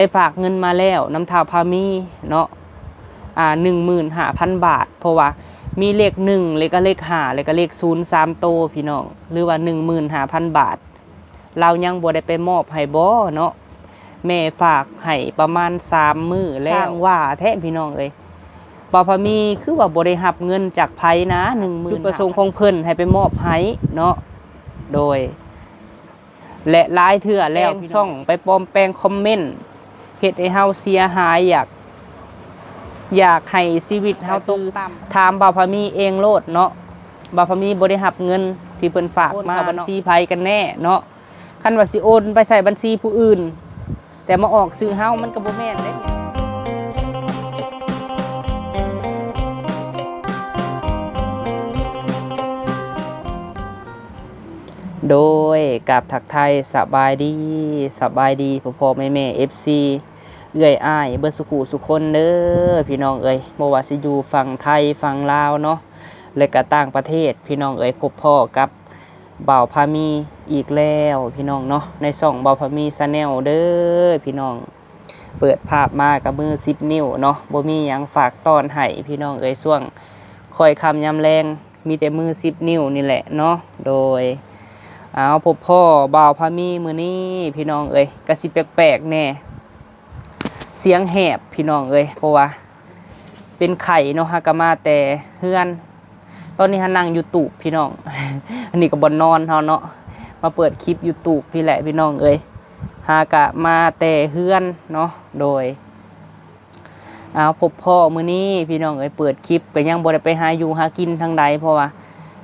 ໄດ້ຝາກເງິນມາແລ້ວນຳທ້າວພາມີເນາະ ອ່າ ໜຶ່ງໝື່ນຫ້າພັນບາດ ເພາະວ່າມີເລກໜຶ່ງ ແລ້ວກໍເລກຫ້າ ແລ້ວກໍເລກສູນ ສາມໂຕພີ່ນ້ອງ ຫຼືວ່າໜຶ່ງໝື່ນຫ້າພັນບາດ ລາວຍັງບໍ່ໄດ້ໄປມອບໃຫ້ບໍເນາະ ແມ່ຝາກໃຫ້ປະມານສາມມື້ແລ້ວ ຊ່າງວ່າແທ້ພີ່ນ້ອງເອີຍ ບ່າວພາມີຄືວ່າບໍ່ໄດ້ຮັບເງິນຈາກໃຜນະ ໜຶ່ງໝື່ນ ຈຸດປະສົງຂອງເພິ່ນໃຫ້ໄປມອບໃຫ້ເນາະ ໂດຍ ແລະ ຫຼາຍເທື່ອແລ້ວ ແປງຊ່ອງ ພີ່ນ້ອງ ໄປປອມແປງຄອມເມັນ ເຮັດໃຫ້ເຮົາເສຍຫາຍ ຢາກ ຢາກໃຫ້ຊີວິດເຮົາຕົກຕ່ຳ ຖາມບ່າວພາມີເອງໂລດເນາະ ບ່າວພາມີບໍ່ໄດ້ຮັບເງິນທີ່ເພິ່ນຝາກມາ ໂອນເຂົ້າບັນຊີໃຜກັນແນ່ເນາະ ຄັນວ່າຊິໂອນໄປໃສ່ບັນຊີຜູ້ອື່ນ ແຕ່ມາອອກຊື່ເຮົາ ມັນກໍບໍ່ແມ່ນເດ້. ໂດຍ ກາບທັກທາຍສະບາຍດີ ສະບາຍດີພໍ່ໆແມ່ໆ ເອັຟຊີ ເອື້ອຍອ້າຍ ເບິດສຸຂູສຸຄົນເດີພີ່ນ້ອງເອີຍ ບໍ່ວ່າຊິຢູ່ຝັ່ງໄທ ຝັ່ງລາວເນາະ ແລະກະຕ່າງປະເທດ ພີ່ນ້ອງເອີຍ ພົບພໍ້ກັບບ່າວພາມີອີກແລ້ວພີ່ນ້ອງເນາະ ໃນຊ່ອງບ່າວພາມີ Channel ເດີພີ່ນ້ອງ. ເປີດພາບມາກໍມືສິບນິ້ວເນາະ ບໍ່ມີຫຍັງຝາກຕ້ອນໃຫ້ພີ່ນ້ອງເອີຍ ຊ່ວງຄ່ອຍຄ່ຳຍາມແລງ ມີແຕ່ມືສິບນິ້ວນີ້ແຫຼະເນາະ ໂດຍ ເອົາ ພົບພໍ້ບ່າວພາມີມື້ນີ້ພີ່ນ້ອງເອີຍ ກໍຊິແປກໆແດ່ ສຽງແຫບພີ່ນ້ອງເອີຍ ເພາະວ່າເປັນໄຂ້ເນາະ ຫາກໍມາແຕ່ເຮືອນ ຕອນນີ້ຫານັ່ງຢູ່ຕູບພີ່ນ້ອງ ອັນນີ້ກໍບ່ອນນອນເຮົາເນາະ ມາເປີດຄລິບຢູ່ຕູບພີ້ແຫຼະພີ່ນ້ອງເອີຍ ຫາກະມາແຕ່ເຮືອນເນາະ ໂດຍ ເອົາ ພົບພໍ້ມື້ນີ້ພີ່ນ້ອງເອີຍ ເປີດຄລິບກໍຍັງບໍ່ໄດ້ໄປຫາຢູ່ຫາກິນທາງໃດ ເພາະວ່າ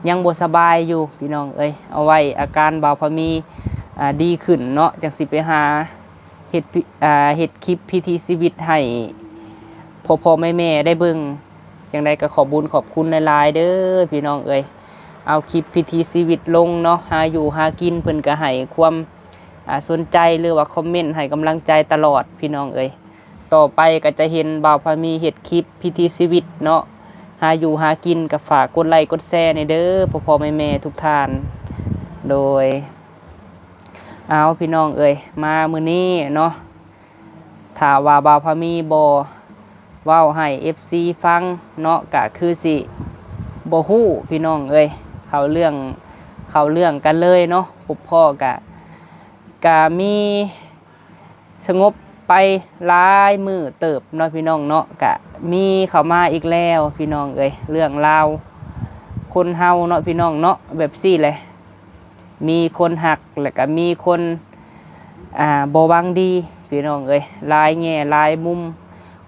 ຍັງບໍ່ສະບາຍຢູ່ພີ່ນ້ອງເອີຍ ເອົາໄວ້ອາການບ່າວພາມີ ອ່າ ດີຂຶ້ນເນາະ ຈັ່ງຊິໄປຫາ ເຮັດ ອ່າ ເຮັດຄລິບວິຖີຊີວິດໃຫ້ພໍ່ໆແມ່ໆໄດ້ເບິ່ງ ຈັ່ງໃດກໍຂອບບຸນຂອບຄຸນຫຼາຍໆເດີພີ່ນ້ອງເອີຍ ເອົາຄລິບວິຖີຊີວິດລົງເນາະ ຫາຢູ່ຫາກິນ ເພິ່ນກໍໃຫ້ຄວາມ ອ່າ ສົນໃຈ ຫຼືວ່າຄອມເມັນໃຫ້ກຳລັງໃຈຕະຫຼອດພີ່ນ້ອງເອີຍ ຕໍ່ໄປກໍຈະເຫັນບ່າວພາມີເຮັດຄລິບວິຖີຊີວິດເນາະ ຫາຢູ່ຫາກິນ ກໍຝາກກົດໄລກົດແຊແດ່ເດີພໍ່ໆແມ່ໆທຸກທ່ານ ໂດຍ ເອົາ ພີ່ນ້ອງເອີຍ ມາມື້ນີ້ເນາະ ຖ້າວ່າບ່າວພາມີບໍ່ເວົ້າໃຫ້ເອັຟຊີຟັງເນາະ ກະຄືຊິບໍ່ຮູ້ພີ່ນ້ອງເອີຍ ເຂົ້າເລື່ອງ ເຂົ້າເລື່ອງກັນເລີຍເນາະ ພົບພໍ້ກະ ກະມີສະຫງົບໄປຫຼາຍມື້ເຕີບເນາະ ພີ່ນ້ອງເນາະ ກະມີເຂົ້າມາອີກແລ້ວພີ່ນ້ອງເອີຍ ເລື່ອງລາວຄົນເຮົາເນາະ ພີ່ນ້ອງເນາະ ແບບຊີ້ແຫຼະ ມີຄົນຮັກ ແລ້ວກໍມີຄົນ ອ່າ ບໍ່ຫວັງດີພີ່ນ້ອງເອີຍ ຫຼາຍແງ່ຫຼາຍມຸມ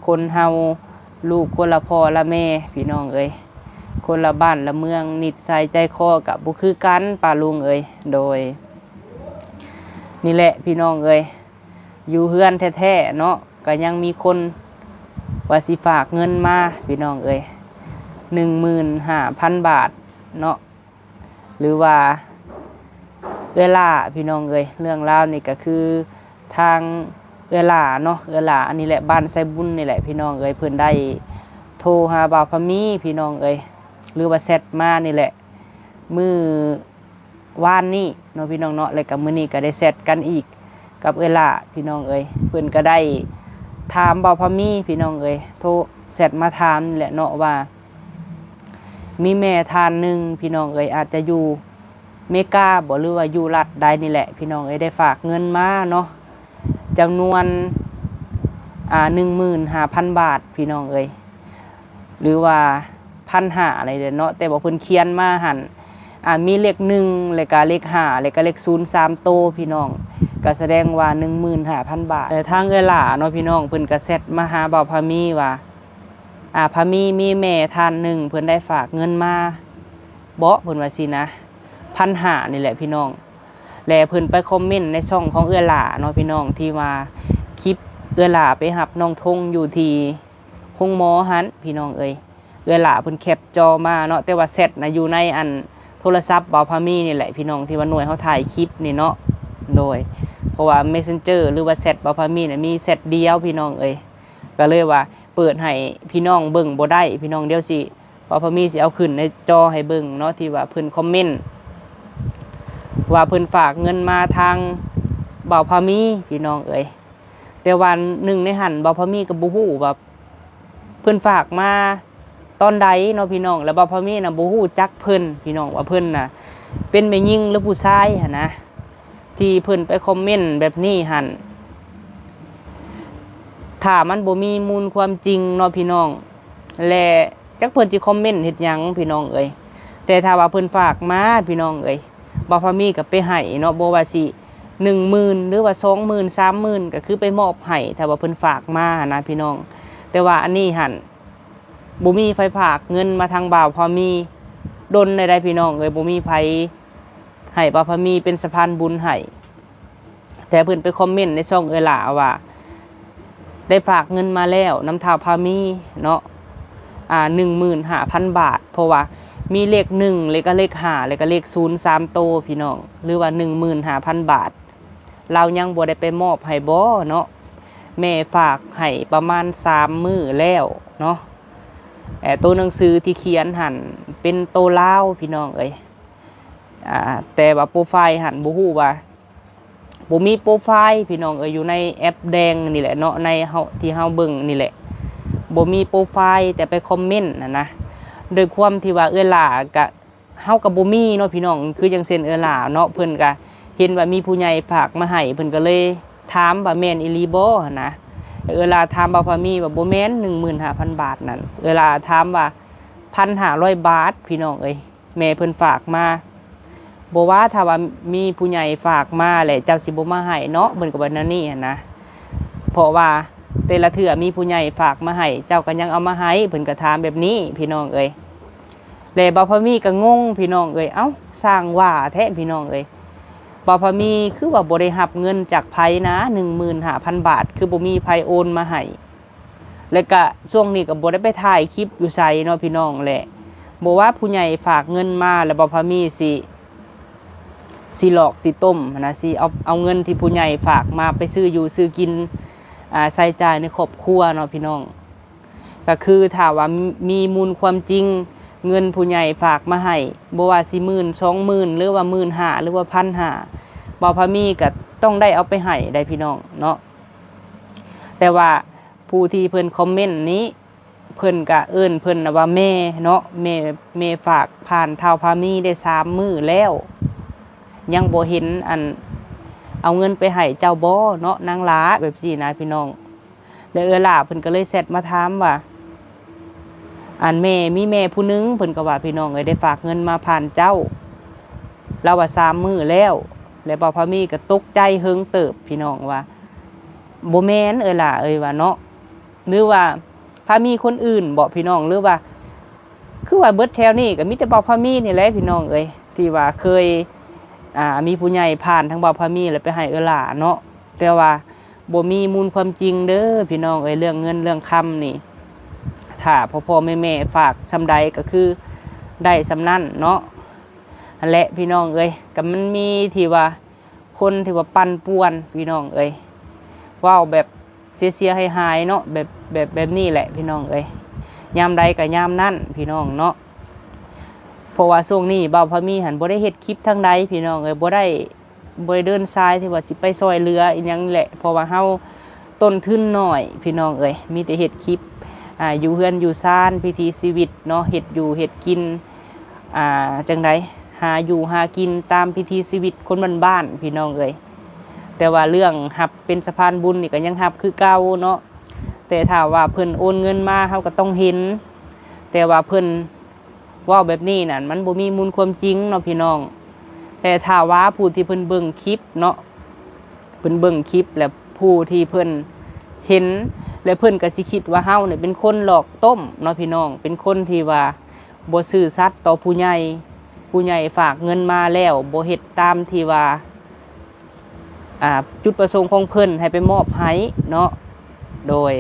ຄົນເຮົາລູກຄົນລະພໍ່ລະແມ່ພີ່ນ້ອງເອີຍ ຄົນລະບ້ານລະເມືອງ ນິດໄສໃຈຄໍກໍບໍ່ຄືກັນປ້າລຸງເອີຍ ໂດຍ ນີ້ແຫຼະພີ່ນ້ອງເອີຍ ຢູ່ເຮືອນແທ້ໆເນາະ ກໍຍັງມີຄົນວ່າຊິຝາກເງິນມາພີ່ນ້ອງເອີຍ ໜຶ່ງໝື່ນຫ້າພັນບາດເນາະ ຫຼືວ່າເອື້ອຍຫຼ້າພີ່ນ້ອງເອີຍ ເລື່ອງລາວນີ້ກໍຄືທາງເອື້ອຍຫຼ້າເນາະ ເອື້ອຍຫຼ້າອັນນີ້ແຫຼະ ບ້ານໄຊບຸນນີ້ແຫຼະພີ່ນ້ອງເອີຍ ເພິ່ນໄດ້ໂທຫາບ່າວພາມີພີ່ນ້ອງເອີຍ ຫຼືວ່າແຊັດມານີ້ແຫຼະ ມື້ວານນີ້ເນາະ ພີ່ນ້ອງເນາະ ແລ້ວກໍມື້ນີ້ກໍໄດ້ແຊັດກັນອີກ ກັບເອື້ອຍຫຼ້າພີ່ນ້ອງເອີຍ ເພິ່ນກໍໄດ້ຖາມບ່າວພາມີພີ່ນ້ອງເອີຍ ໂທແຊັດມາຖາມນີ້ແຫຼະເນາະວ່າ ມີແມ່ທ່ານໜຶ່ງພີ່ນ້ອງເອີຍ ອາດຈະຢູ່ເມກາບໍ ຫຼືວ່າຢູ່ລັດໃດນີ້ແຫຼະພີ່ນ້ອງເອີຍ ໄດ້ຝາກເງິນມາເນາະ ຈຳນວນ ອ່າ ໜຶ່ງໝື່ນຫ້າພັນບາດພີ່ນ້ອງເອີຍ ຫຼືວ່າ ພັນຫ້າ ນີ້ແຫຼະເນາະ ແຕ່ວ່າເພິ່ນຂຽນມາຫັ້ນ ອ່າ ມີເລກໜຶ່ງ ແລ້ວກະເລກຫ້າ ແລ້ວກະເລກສູນ ສາມໂຕພີ່ນ້ອງ ກໍສະແດງວ່າ ໜຶ່ງໝື່ນຫ້າພັນບາດ ແລະ ທາງເອື້ອຍຫຼ້າເນາະພີ່ນ້ອງ ເພິ່ນກໍແຊັດມາຫາບ່າວພາມີວ່າ ອ່າ ພາມີມີແມ່ທ່ານໜຶ່ງ ເພິ່ນໄດ້ຝາກເງິນມາເບາະ ເພິ່ນວ່າຊີ້ນະ ພັນຫ້າ ນີ້ແຫຼະພີ່ນ້ອງ ແລະ ເພິ່ນໄປຄອມເມັນໃນຊ່ອງຂອງເອື້ອຍຫຼ້າເນາະພີ່ນ້ອງ ທີ່ວ່າຄລິບເອື້ອຍຫຼ້າໄປຮັບນ້ອງທົງຢູ່ທີ່ໂຮງໝໍຫັ້ນພີ່ນ້ອງເອີຍ ເອື້ອຍຫຼ້າເພິ່ນແຄັບຈໍມາເນາະ ແຕ່ວ່າແຊັດນະຢູ່ໃນອັນໂທລະສັບບ່າວພາມີນີ້ແຫຼະພີ່ນ້ອງ ທີ່ວ່າໜ່ວຍເຮົາຖ່າຍຄລິບນີ້ເນາະ ໂດຍ ເພາະວ່າເມສເຊັນເຈີ ຫຼືວ່າແຊັດບ່າວພາມີນະມີແຊັດດຽວພີ່ນ້ອງເອີຍ ກໍເລີຍວ່າເປີດໃຫ້ພີ່ນ້ອງເບິ່ງບໍ່ໄດ້ພີ່ນ້ອງ ດຽວຊິ ບ່າວພາມີຊິເອົາຂຶ້ນໃນຈໍໃຫ້ເບິ່ງເນາະ ທີ່ວ່າເພິ່ນຄອມເມັນວ່າເພິ່ນຝາກເງິນມາທາງບ່າວພາມີພີ່ນ້ອງເອີຍ ແ ຕ່ວ່າໜຶ່ງໃນຫັ້ນ ບ່າວພາມີກໍບໍ່ຮູ້ວ່າເພິ່ນຝາກມາຕອນໃດເນາະພີ່ນ້ອງ. ແລ້ວບ່າວພາມີນະບໍ່ຮູ້ຈັກເພິ່ນພີ່ນ້ອງ ວ່າເພິ່ນນະເປັນແມ່ຍິງ ຫຼື ຜູ້ຊາຍຫັ້ນນະ ທີ່ເພິ່ນໄປຄອມເມັນແບບນີ້ຫັ້ນ ຖ້າມັນບໍ່ມີມູນຄວາມຈິງເນາະພີ່ນ້ອງ ແລະ ຈັກເພິ່ນຊິຄອມເມັນເຮັດຫຍັງພີ່ນ້ອງເອີຍ. ແຕ່ຖ້າວ່າເພິ່ນຝາກມາພີ່ນ້ອງເອີຍ ບ່າວພາມີກໍໄປໃຫ້ເນາະ ບໍ່ວ່າຊິໜຶ່ງໝື່ນ ຫຼືວ່າສອງໝື່ນ ສາມໝື່ນ ກໍຄືໄປມອບໃຫ້ ຖ້າວ່າເພິ່ນຝາກມາຫັ້ນນະພີ່ນ້ອງ. ແຕ່ວ່າອັນນີ້ຫັ້ນ ບໍ່ມີໃຜຝາກເງິນມາທາງບ່າວພາມີດົນແລ້ວໃດ໋ພີ່ນ້ອງເອີຍ ບໍ່ມີໃຜໃຫ້ບ່າວພາມີເປັນສະພານບຸນໃຫ້. ແຕ່ເພິ່ນໄປຄອມເມັນໃນຊ່ອງເອື້ອຍຫຼ້າວ່າ ໄດ້ຝາກເງິນມາແລ້ວນຳທ້າວພາມີເນາະ ອ່າ ໜຶ່ງໝື່ນຫ້າພັນບາດ ເພາະວ່າມີເລກໜຶ່ງ ແລ້ວກໍເລກຫ້າ ແລ້ວກໍເລກສູນ ສາມໂຕພີ່ນ້ອງ ຫຼືວ່າໜຶ່ງໝື່ນຫ້າພັນບາດ ລາວຍັງບໍ່ໄດ້ໄປມອບໃຫ້ບໍເນາະ. ແມ່ຝາກໃຫ້ປະມານສາມມື້ແລ້ວເນາະ ແຕ່ໂຕໜັງສືທີ່ຂຽນຫັ້ນເປັນໂຕລາວພີ່ນ້ອງເອີຍ. ອ່າ ແຕ່ວ່າໂປຣໄຟລ໌ຫັ້ນບໍ່ຮູ້ວ່າ ບໍ່ມີໂປຣໄຟລ໌ພີ່ນ້ອງເອີຍ ຢູ່ໃນແອັບແດງນີ້ແຫຼະເນາະ ໃນເຮົາ ທີ່ເຮົາເບິ່ງນີ້ແຫຼະ ບໍ່ມີໂປຣໄຟລ໌ ແຕ່ໄປຄອມເມັນຫັ້ນນະ. ດ້ວຍຄວາມທີ່ວ່າເອື້ອຍຫຼ້າກະ ເຮົາກໍບໍ່ມີເນາະພີ່ນ້ອງ ຄືຈັ່ງເຊັ່ນເອື້ອຍຫຼ້າເນາະ ເພິ່ນກໍເຫັນວ່າມີຜູ້ໃຫຍ່ຝາກມາໃຫ້ ເພິ່ນກໍເລີຍຖາມວ່າແມ່ນອີ່ຫຼີບໍ່ຫັ້ນນະ. ເອື້ອຍຫຼ້າຖາມບ່າວພາມີວ່າ ບໍ່ແມ່ນ ໜຶ່ງໝື່ນຫ້າພັນບາດນັ້ນ ເອື້ອຍຫຼ້າຖາມວ່າ ພັນຫ້າຮ້ອຍບາດພີ່ນ້ອງເອີຍ ແມ່ເພິ່ນຝາກມາ. ບໍ່ວ່າຖ້າວ່າມີຜູ້ໃຫຍ່ຝາກມາແລ້ວ ເຈົ້າຊິບໍ່ມາໃຫ້ເນາະ ເພິ່ນກໍວ່າແນວນີ້ຫັ້ນນະ. ເພາະວ່າແຕ່ລະເທື່ອມີຜູ້ໃຫຍ່ຝາກມາໃຫ້ ເຈົ້າກໍຍັງເອົາມາໃຫ້ ເພິ່ນກໍຖາມແບບນີ້ພີ່ນ້ອງເອີຍ. ແລະ ບ່າວພາມີກໍງົງພີ່ນ້ອງເອີຍ ເອົ້າ ຊ່າງວ່າແທ້ພີ່ນ້ອງເອີຍ ບ່າວພາມີຄືວ່າບໍ່ໄດ້ຮັບເງິນຈາກໃຜນະ ໜຶ່ງໝື່ນຫ້າພັນບາດ ຄືບໍ່ມີໃຜໂອນມາໃຫ້. ແລ້ວກະຊ່ວງນີ້ກໍບໍ່ໄດ້ໄປຖ່າຍຄລິບຢູ່ໃສເນາະພີ່ນ້ອງ ແລະ ບໍ່ວ່າຜູ້ໃຫຍ່ຝາກເງິນມາ ແລ້ວບ່າວພາມີຊິ ຊິຫຼອກຊິຕົ້ມຫັ້ນນະ ຊິເອົາ ເອົາເງິນທີ່ຜູ້ໃຫຍ່ຝາກມາໄປຊື້ຢູ່ຊື້ກິນ ອ່າ ໃຊ້ຈ່າຍໃນຄອບຄົວເນາະພີ່ນ້ອງ. ກໍຄືຖ້າວ່າມີມູນຄວາມຈິງ ເງິນຜູ້ໃຫຍ່ຝາກມາໃຫ້ ບໍ່ວ່າຊິໝື່ນ ສອງໝື່ນ ຫຼືວ່າໝື່ນຫ້າ ຫຼືວ່າພັນຫ້າ ບ່າວພາມີກໍຕ້ອງໄດ້ເອົາໄປໃຫ້ໄດ໋ພີ່ນ້ອງເນາະ. ແຕ່ວ່າຜູ້ທີ່ເພິ່ນຄອມເມັນນີ້ ເພິ່ນກະເອີ້ນເພິ່ນນະວ່າແມ່ເນາະ ແມ່ ແມ່ຝາກຜ່ານທ້າວພາມີໄດ້ສາມມື້ແລ້ວ ຍັງບໍ່ເຫັນອັນເອົາເງິນໄປໃຫ້ເຈົ້າບໍ່ເນາະນາງຫຼ້າ ແບບຊີ້ນະພີ່ນ້ອງ. ແລ້ວເອື້ອຍຫຼ້າເພິ່ນກໍເລີຍແຊັດມາຖາມວ່າ ອັນແມ່ ມີແມ່ຜູ້ໜຶ່ງ ເພິ່ນກໍວ່າພີ່ນ້ອງເອີຍ ໄດ້ຝາກເງິນມາຜ່ານເຈົ້າ ລາວວ່າສາມມື້ແລ້ວ. ແລ້ວບ່າວພາມີກໍຕົກໃຈເຫິງເຕີບພີ່ນ້ອງວ່າ ບໍ່ແມ່ນເອື້ອຍຫຼ້າເອີຍວ່າເນາະ ຫຼືວ່າພາມີຄົນອື່ນບໍພີ່ນ້ອງ ຫຼືວ່າ ຄືວ່າເບິດແຖວນີ້ກໍມີແຕ່ບ່າວພາມີນີ້ແຫຼະພີ່ນ້ອງເອີຍ ທີ່ວ່າເຄີຍ ອ່າ ມີຜູ້ໃຫຍ່ຜ່ານທາງບ່າວພາມີແລ້ວໄປໃຫ້ເອື້ອຍຫຼ້າເນາະ. ແຕ່ວ່າບໍ່ມີມູນຄວາມຈິງເດີພີ່ນ້ອງເອີຍ ເລື່ອງເງິນເລື່ອງຄຳນີ້ ຖ້າພໍ່ໆແມ່ໆຝາກສ່ຳໃດກໍຄືໄດ້ສ່ຳນັ້ນເນາະ. ຫັ້ນແຫຼະພີ່ນ້ອງເອີຍ ກໍມັນມີທີ່ວ່າ ຄົນທີ່ວ່າປັ່ນປ່ວນພີ່ນ້ອງເອີຍ ເວົ້າແບບເສຍໆຫາຍໆເນາະ ແບບ ແບບ ແບບນີ້ແຫຼະພີ່ນ້ອງເອີຍ ຍາມໃດກໍຍາມນັ້ນພີ່ນ້ອງເນາະ. ເພາະວ່າຊ່ວງນີ້ບ່າວພາມີຫັ້ນບໍ່ໄດ້ເຮັດຄລິບທາງໃດພີ່ນ້ອງເອີຍ ບໍ່ໄດ້ ບໍ່ໄດ້ເດີນສາຍທີ່ວ່າຊິໄປຊ່ອຍເຫຼືອອີ່ຫຍັງແຫຼະ ເພາະວ່າເຮົາຕົ້ນທຶນໜ້ອຍພີ່ນ້ອງເອີຍ ມີແຕ່ເຮັດຄລິບ ອ່າ ຢູ່ເຮືອນຢູ່ຊານ ວິຖີຊີວິດເນາະ ເຮັດຢູ່ເຮັດກິນ ອ່າ ຈັ່ງໃດ ຫາຢູ່ຫາກິນຕາມວິຖີຊີວິດຄົນບ້ານໆ ພີ່ນ້ອງເອີຍ. ແຕ່ວ່າເລື່ອງຮັບເປັນສະພານບຸນນີ້ກໍຍັງຮັບຄືເກົ່າເນາະ ແຕ່ຖ້າວ່າເພິ່ນໂອນເງິນມາ ເຮົາກໍຕ້ອງເຫັນ ແຕ່ວ່າເພິ່ນເວົ້າແບບນີ້ນັ້ນ ມັນບໍ່ມີມູນຄວາມຈິງເນາະພີ່ນ້ອງ. ແຕ່ຖ້າວ່າຜູ້ທີ່ເພິ່ນເບິ່ງຄລິບເນາະ ເພິ່ນເບິ່ງຄລິບ ແລະ ຜູ້ທີ່ເພິ່ນເຫັນ ແລະ ເພິ່ນກໍຊິຄິດວ່າເຮົານີ້ເປັນຄົນຫຼອກຕົ້ມເນາະພີ່ນ້ອງ ເປັນຄົນທີ່ວ່າບໍ່ຊື່ສັດຕໍ່ຜູ້ໃຫຍ່ ຜູ້ໃຫຍ່ຝາກເງິນມາແລ້ວບໍ່ເຮັດຕາມທີ່ວ່າ ອ່າ ຈຸດປະສົງຂອງເພິ່ນໃຫ້ໄປມອບໃຫ້ເນາະ. ໂດຍ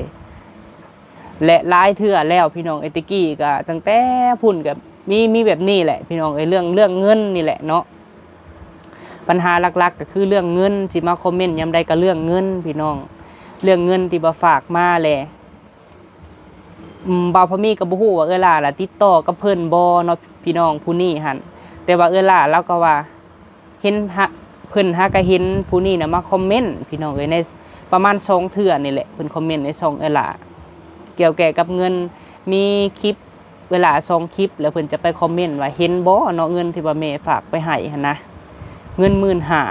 ແລະ ຫຼາຍເທື່ອແລ້ວພີ່ນ້ອງເອີຍ ແຕ່ກີ້ກໍຕັ້ງແຕ່ພຸ້ນກໍມີ ມີແບບນີ້ແຫຼະພີ່ນ້ອງເອີຍ ເລື່ອງ ເລື່ອງເງິນນີ້ແຫຼະເນາະ. ບັນຫາຫຼັກໆກໍຄືເລື່ອງເງິນ ຊິມາຄອມເມັນຍາມໃດກໍເລື່ອງເງິນພີ່ນ້ອງ ເລື່ອງເງິນທີ່ວ່າຝາກມາແຫຼະ. ອືມ ບ່າວພາມີກໍບໍ່ຮູ້ວ່າເອື້ອຍຫຼ້າລະຕິດຕໍ່ກັບເພິ່ນບໍ່ເນາະພີ່ນ້ອງຜູ້ນີ້ຫັ້ນ ແຕ່ວ່າເອື້ອຍຫຼ້າລາວກໍວ່າເຫັນຫະ ເພິ່ນຫາກະເຫັນຜູ້ນີ້ນະມາຄອມເມັນ ພີ່ນ້ອງເອີຍ ໃນປະມານສອງເທື່ອນີ້ແຫຼະ ເພິ່ນຄອມເມັນໃນຊ່ອງເອື້ອຍຫຼ້າ ກ່ຽວແກ່ກັບເງິນ ມີຄລິບເອື້ອຍຫຼ້າສອງຄລິບ ແລ້ວເພິ່ນຈະໄປຄອມເມັນວ່າ ເຫັນບໍ່ເນາະ ເງິນທີ່ວ່າແມ່ຝາກໄປໃຫ້ຫັ້ນນະ ເງິນໝື່ນຫ້າ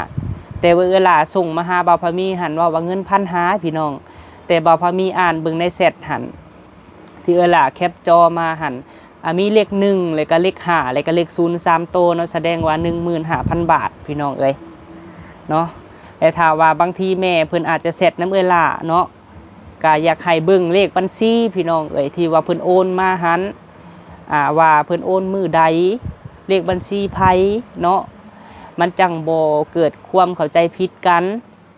ແຕ່ວ່າເອື້ອຍຫຼ້າສົ່ງມາຫາບ່າວພາມີຫັ້ນ ເວົ້າວ່າເງິນພັນຫ້າ ພີ່ນ້ອງ ແຕ່ບ່າວພາມີອ່ານເບິ່ງໃນແຊັດຫັ້ນ ທີ່ເອື້ອຍຫຼ້າແຄັບຈໍມາຫັ້ນ ອ່າ ມີເລກໜຶ່ງ ແລ້ວກະເລກຫ້າ ແລ້ວກະເລກສູນ ສາມໂຕເນາະ ສະແດງວ່າໜຶ່ງໝື່ນຫ້າພັນບາດ ພີ່ນ້ອງເອີຍເນາະ. ແລະ ຖ້າວ່າບາງທີແມ່ເພິ່ນອາດຈະແຊັດນຳເອື້ອຍຫຼ້າເນາະ ກະຢາກໃຫ້ເບິ່ງເລກບັນຊີ ພີ່ນ້ອງເອີຍ ທີ່ວ່າເພິ່ນໂອນມາຫັ້ນ ອ່າ ວ່າເພິ່ນໂອນມື້ໃດ ເລກບັນຊີໃຜເນາະ ມັນຈັ່ງບໍ່ເກີດຄວາມເຂົ້າໃຈຜິດກັນ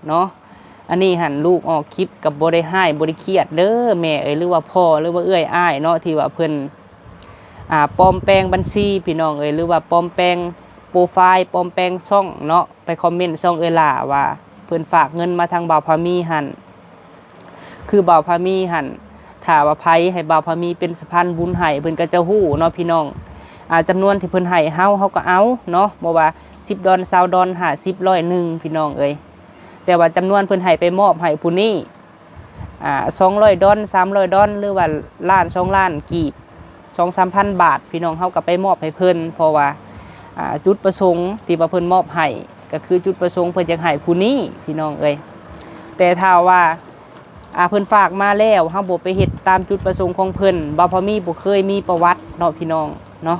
ເນາະ. ອັນນີ້ຫັ້ນລູກອອກຄລິບກໍບໍ່ໄດ້ຮ້າຍ ບໍ່ໄດ້ຄຽດເດີແມ່ເອີຍ ຫຼືວ່າພໍ່ ຫຼືວ່າເອື້ອຍອ້າຍເນາະ ທີ່ວ່າເພິ່ນ ອ່າ ປອມແປງບັນຊີ ພີ່ນ້ອງເອີຍ ຫຼືວ່າປອມແປງໂປຣໄຟລ໌ ປອມແປງຊ່ອງເນາະ ໄປຄອມເມັນຊ່ອງເອື້ອຍຫຼ້າວ່າ ເພິ່ນຝາກເງິນມາທາງບ່າວພາມີຫັ້ນ ຄືບ່າວພາມີຫັ້ນ ຖ້າວ່າໃຜໃຫ້ບ່າວພາມີເປັນສະພານບຸນໃຫ້ ເພິ່ນກໍຈະຮູ້ເນາະ ພີ່ນ້ອງ ອ່າ ຈຳນວນທີ່ເພິ່ນໃຫ້ເຮົາ ເຮົາກໍເອົາເນາະ ບໍ່ວ່າສິບດອນ ຊາວດອນ ຫ້າສິບ ຮ້ອຍໜຶ່ງ ພີ່ນ້ອງເອີຍ. ແຕ່ວ່າຈຳນວນເພິ່ນໃຫ້ໄປມອບໃຫ້ຜູ້ນີ້ ອ່າ ສອງຮ້ອຍດອນ ສາມຮ້ອຍດອນ ຫຼືວ່າລ້ານ ສອງລ້ານກີບ ສອງສາມພັນບາດ ພີ່ນ້ອງ ເຮົາກໍໄປມອບໃຫ້ເພິ່ນ ເພາະວ່າ ອ່າ ຈຸດປະສົງທີ່ວ່າເພິ່ນມອບໃຫ້ ກໍຄືຈຸດປະສົງເພິ່ນຢາກໃຫ້ຜູ້ນີ້ ພີ່ນ້ອງເອີຍ. ແຕ່ຖ້າວ່າ ອ່າ ເພິ່ນຝາກມາແລ້ວ ເຮົາບໍ່ໄປເຮັດຕາມຈຸດປະສົງຂອງເພິ່ນ ບ່າວພາມີບໍ່ເຄີຍມີປະຫວັດເນາະ ພີ່ນ້ອງເນາະ.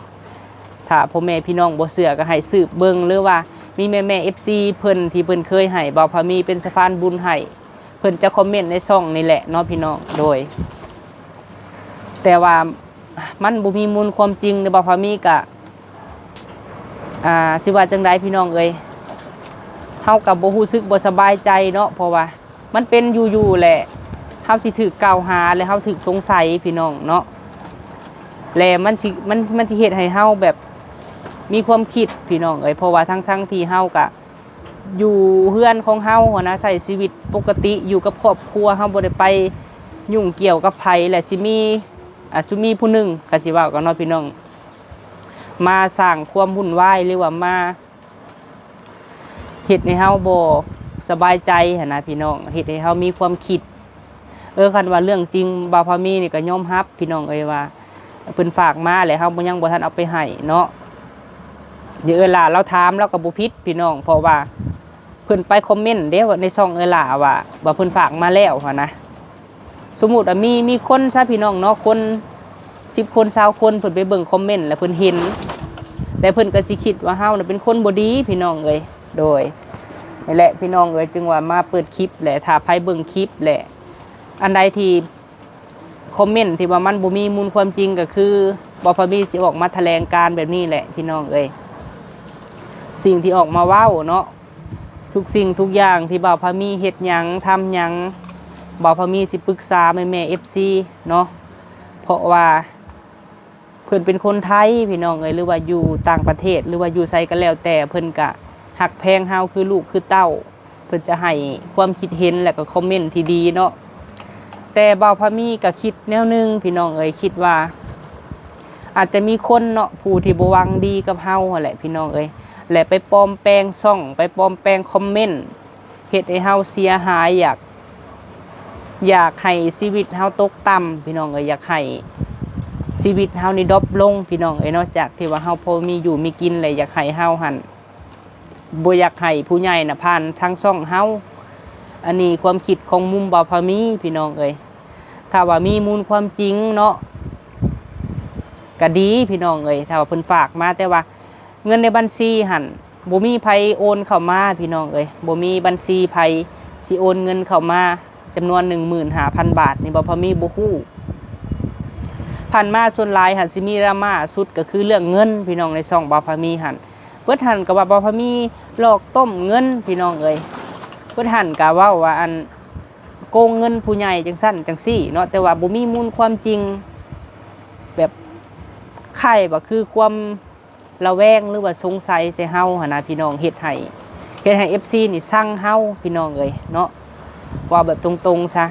ຖ້າພໍ່ແມ່ພີ່ນ້ອງບໍ່ເຊື່ອກໍໃຫ້ສືບເບິ່ງ ຫຼືວ່າມີແມ່ໆ ເອັຟຊີ ເພິ່ນທີ່ເພິ່ນເຄີຍໃຫ້ບ່າວພາມີເປັນສະພານບຸນໃຫ້ ເພິ່ນຈະຄອມເມັນໃນຊ່ອງນີ້ແຫຼະເນາະ ພີ່ນ້ອງ ໂດຍ ແຕ່ວ່າມັນບໍ່ມີມູນຄວາມຈິງເດ້ ບ່າວພາມີກະ ອ່າ ຊິວ່າຈັ່ງໃດ ພີ່ນ້ອງເອີຍ ເຮົາກໍບໍ່ຮູ້ສຶກບໍ່ສະບາຍໃຈເນາະ ເພາະວ່າ ມັນເປັນຢູ່ໆແຫຼະ ເຮົາຊິຖືກກ່າວຫາ ແລະ ເຮົາຖືກສົງໄສ ພີ່ນ້ອງເນາະ ແລະ ມັນຊິ ມັນ ມັນຊິເຮັດໃຫ້ເຮົາແບບມີຄວາມຄິດ ພີ່ນ້ອງເອີຍ ເພາະວ່າທັງໆທີ່ເຮົາກະຢູ່ເຮືອນຂອງເຮົາຫັ້ນນະ ໃຊ້ຊີວິດປົກກະຕິ ຢູ່ກັບຄອບຄົວ ເຮົາບໍ່ໄດ້ໄປຫຍຸ້ງກ່ຽວກັບໃຜ ແລະ ຊິມີ ອ່າ ຊິມີຜູ້ໜຶ່ງ ກໍຊິເວົ້າກັນເນາະ ພີ່ນ້ອງ ມາສ້າງຄວາມວຸ່ນວາຍ ຫຼືວ່າມາ ເຮັດໃຫ້ເຮົາບໍ່ສະບາຍໃຈຫັ້ນນະ ພີ່ນ້ອງ ເຮັດໃຫ້ເຮົາມີຄວາມຄິດ ເອີ ຄັນວ່າເລື່ອງຈິງ ບ່າວພາມີນີ້ກໍຍອມຮັບ ພີ່ນ້ອງເອີຍ ວ່າເພິ່ນຝາກມາ ແລະ ເຮົາບໍ່ ຍັງບໍ່ທັນເອົາໄປໃຫ້ເນາະ. ດຽວເອື້ອຍຫຼ້າລາວຖາມ ລາວກໍບໍ່ຜິດ ພີ່ນ້ອງ ເພາະວ່າເພິ່ນໄປຄອມເມັນເດ້ ໃນຊ່ອງເອື້ອຍຫຼ້າວ່າ ວ່າເພິ່ນຝາກມາແລ້ວຫັ້ນນະ. ສົມມຸດວ່າມີ ມີຄົນຊະ ພີ່ນ້ອງເນາະ ຄົນສິບຄົນ ຊາວຄົນ ເພິ່ນໄປເບິ່ງຄອມເມັນ ແລ້ວເພິ່ນເຫັນ ແລ້ວເພິ່ນກໍຊິຄິດວ່າເຮົານະເປັນຄົນບໍ່ດີ ພີ່ນ້ອງເອີຍ ໂດຍ ນີ້ແຫຼະ ພີ່ນ້ອງເອີຍ ຈຶ່ງວ່າມາເປີດຄລິບ ແລະ ຖ້າໃຜເບິ່ງຄລິບ ແລະ ອັນໃດທີ່ຄອມເມັນທີ່ວ່າມັນບໍ່ມີມູນຄວາມຈິງ ກໍຄືບໍ່ພາມີຊິອອກມາຖະແຫຼງການແບບນີ້ແຫຼະ ພີ່ນ້ອງເອີຍ ສິ່ງທີ່ອອກມາເວົ້າເນາະ ທຸກສິ່ງທຸກຢ່າງທີ່ບ່າວພາມີເຮັດຫຍັງ ທຳຫຍັງ ບ່າວພາມີຊິປຶກສາແມ່ໆ ເອັຟຊີ ເນາະ ເພາະວ່າເພິ່ນເປັນຄົນໄທ ພີ່ນ້ອງເອີຍ ຫຼືວ່າຢູ່ຕ່າງປະເທດ ຫຼືວ່າຢູ່ໃສກໍແລ້ວແຕ່ ເພິ່ນກະຮັກແພງເຮົາຄືລູກຄືເຕົ້າ ເພິ່ນຈະໃຫ້ຄວາມຄິດເຫັນ ແລະ ກໍຄອມເມັນທີ່ດີເນາະ. ແຕ່ບ່າວພາມີກໍຄິດແນວໜຶ່ງ ພີ່ນ້ອງເອີຍ ຄິດວ່າອາດຈະມີຄົນເນາະ ຜູ້ທີ່ບໍ່ຫວັງດີກັບເຮົາຫັ້ນແຫຼະ ພີ່ນ້ອງເອີຍ ແລະ ໄປປອມແປງຊ່ອງ ໄປປອມແປງຄອມເມັນ ເຮັດໃຫ້ເຮົາເສຍຫາຍ ຢາກ ຢາກໃຫ້ຊີວິດເຮົາຕົກຕ່ຳ ພີ່ນ້ອງເອີຍ ຢາກໃຫ້ຊີວິດເຮົານີ້ດຣອບລົງ ພີ່ນ້ອງເອີຍເນາະ ຈາກທີ່ວ່າເຮົາພໍມີຢູ່ມີກິນ ແລະ ຢາກໃຫ້ເຮົາຫັ້ນ ບໍ່ຢາກໃຫ້ຜູ້ໃຫຍ່ນະຜ່ານທາງຊ່ອງເຮົາ. ອັນນີ້ຄວາມຄິດຂອງມຸມບ່າວພາມີ ພີ່ນ້ອງເອີຍ ຖ້າວ່າມີມູນຄວາມຈິງເນາະ ກະດີ ພີ່ນ້ອງເອີຍ ຖ້າວ່າເພິ່ນຝາກມາ ແຕ່ວ່າເງິນໃນບັນຊີຫັ້ນ ບໍ່ມີໃຜໂອນເຂົ້າມາ ພີ່ນ້ອງເອີຍ ບໍ່ມີບັນຊີໃຜຊິໂອນເງິນເຂົ້າມາ ຈຳນວນໜຶ່ງໝື່ນຫ້າພັນບາດນີ້ ບ່າວພາມີບໍ່ຮູ້. ຜ່ານມາສ່ວນຫຼາຍຫັ້ນຊິມີດຣາມາສຸດ ກໍຄືເລື່ອງເງິນ ພີ່ນ້ອງ ໃນຊ່ອງບ່າວພາມີຫັ້ນ ເບິດຫັ້ນກໍວ່າບ່າວພາມີຫຼອກຕົ້ມເງິນ ພີ່ນ້ອງເອີຍ ເບິດຫັ້ນກໍເວົ້າວ່າ ອັນ ໂກງເງິນຜູ້ໃຫຍ່ຈັ່ງຊັ້ນຈັ່ງຊີ້ເນາະ ແຕ່ວ່າບໍ່ມີມູນຄວາມຈິງ ແບບຄ້າຍວ່າຄືຄວາມລະແວງ ຫຼືວ່າສົງໄສໃສ່ເຮົາຫັ້ນນະ ພີ່ນ້ອງ ເຮັດໃຫ້ ເຮັດໃຫ້ເອັຟຊີນີ້ຊັງເຮົາ ພີ່ນ້ອງເອີຍເນາະ ເວົ້າແບບຕົງໆຊະ.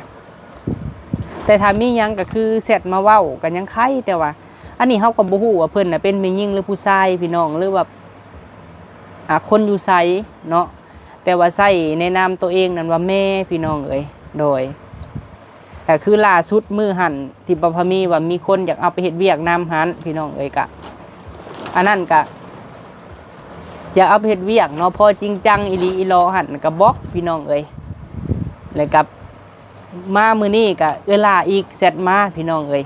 ແຕ່ຖ້າມີຫຍັງກໍຄືແຊັດມາເວົ້າກໍຍັງໄຄ ແຕ່ວ່າອັນນີ້ເຮົາກໍບໍ່ຮູ້ວ່າເພິ່ນນະເປັນແມ່ຍິງ ຫຼືຜູ້ຊາຍ ພີ່ນ້ອງ ຫຼືວ່າ ອ່າ ຄົນຢູ່ໃສເນາະ. ຕ່ວ່າໃຊ້ໃນນາມໂຕເອງນັ້ນວ່າແມ່ ພີ່ນ້ອງເອີຍ. ໂດຍ ກໍຄືລ່າສຸດມື້ຫັ້ນທີ່ບ່າວພາມີວ່າມີຄົນຢາກເອົາໄປເຮັດວຽກນຳຫັ້ນ ພີ່ນ້ອງເອີຍ, ກະອັນນັ້ນກະຢາກເອົາໄປເຮັດວຽກເນາະ, ພໍຈິງຈັງອີ່ຫຼີອີ່ຫຼໍຫັ້ນກະບລັອກ ພີ່ນ້ອງເອີຍ. ແລ້ວກະມາມື້ນີ້ກະເອື້ອຍຫຼ້າອີກແຊັດມາ ພີ່ນ້ອງເອີຍ.